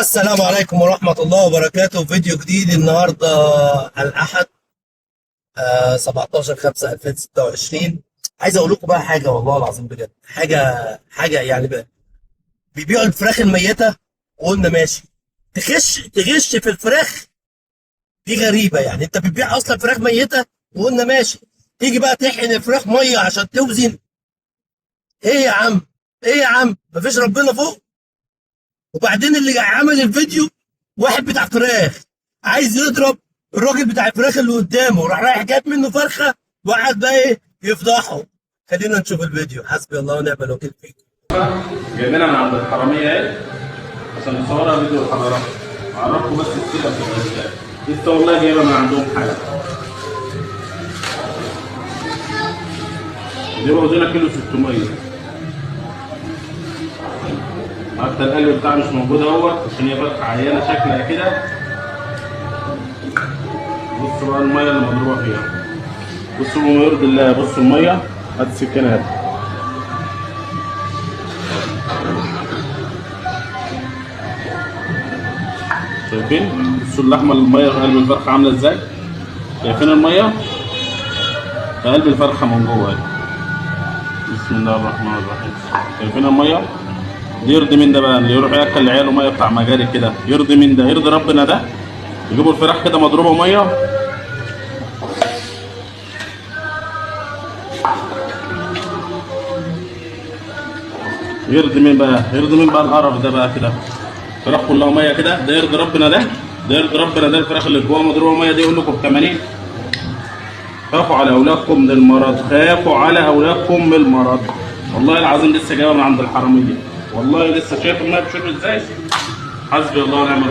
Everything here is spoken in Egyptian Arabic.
السلام عليكم ورحمة الله وبركاته. فيديو جديد النهاردة الأحد 17/5/2026. عايز أقول لكم بقى حاجة، والله العظيم بجد حاجة يعني بقى بيبيعوا الفراخ الميتة وقلنا ماشي، تغش في الفراخ دي غريبة. يعني أنت بتبيع أصلا فراخ ميتة وقلنا ماشي، تيجي بقى تحقن الفراخ مية عشان توزن. إيه يا عم، إيه يا عم، مفيش ربنا فوق؟ وبعدين اللي عامل الفيديو واحد بتاع فراخ عايز يضرب الراجل بتاع الفراخ اللي قدامه، راح رايح جاب منه فرخة وقعد بقى ايه يفضحه. خلينا نشوف الفيديو. حسبي الله ونعم الوكيل فيكم. جايبينها من عند الحرامية اهي عشان نصورها فيديو لحضراتكم، اعرفكم بس السيرة بتبقى ازاي. لسه والله جايبها من عندهم حاجة. دي وزنها كيلو 600، حتى القلب بتاعها مش موجود اهوت عشان هي فرخة عيانه شكلها كده. بصوا بقى المية اللي مضروبة فيها، بصوا بما يرضي الله، بصوا المية. هات السكينة هات. شايفين؟ بصوا اللحمة، المية في قلب الفرخه عامله ازاي؟ شايفين المية؟ في قلب الفرخه من جوه اهي. بسم الله الرحمن الرحيم. شايفين المية؟ دي يرضي مين ده بقى؟ اللي يروح ياكل لعياله مية بتاع مجاري كده، يرضي مين ده؟ يرضي ربنا ده؟ يجيبوا الفراخ كده مضروبة مية. يرضي مين بقى؟ يرضي مين بقى القرف ده بقى كده؟ فراخ كلها مية كده، ده يرضي ربنا ده؟ ده يرضي ربنا ده؟ الفراخ اللي جواها مضروبة مية دي يقول لكم ب 80. خافوا على اولادكم من المرض، خافوا على اولادكم من المرض. والله العظيم لسه جايبها من عند الحرامية، والله لسه شايف المية بتشرب ازاي؟ حسبي الله ونعم الوكيل.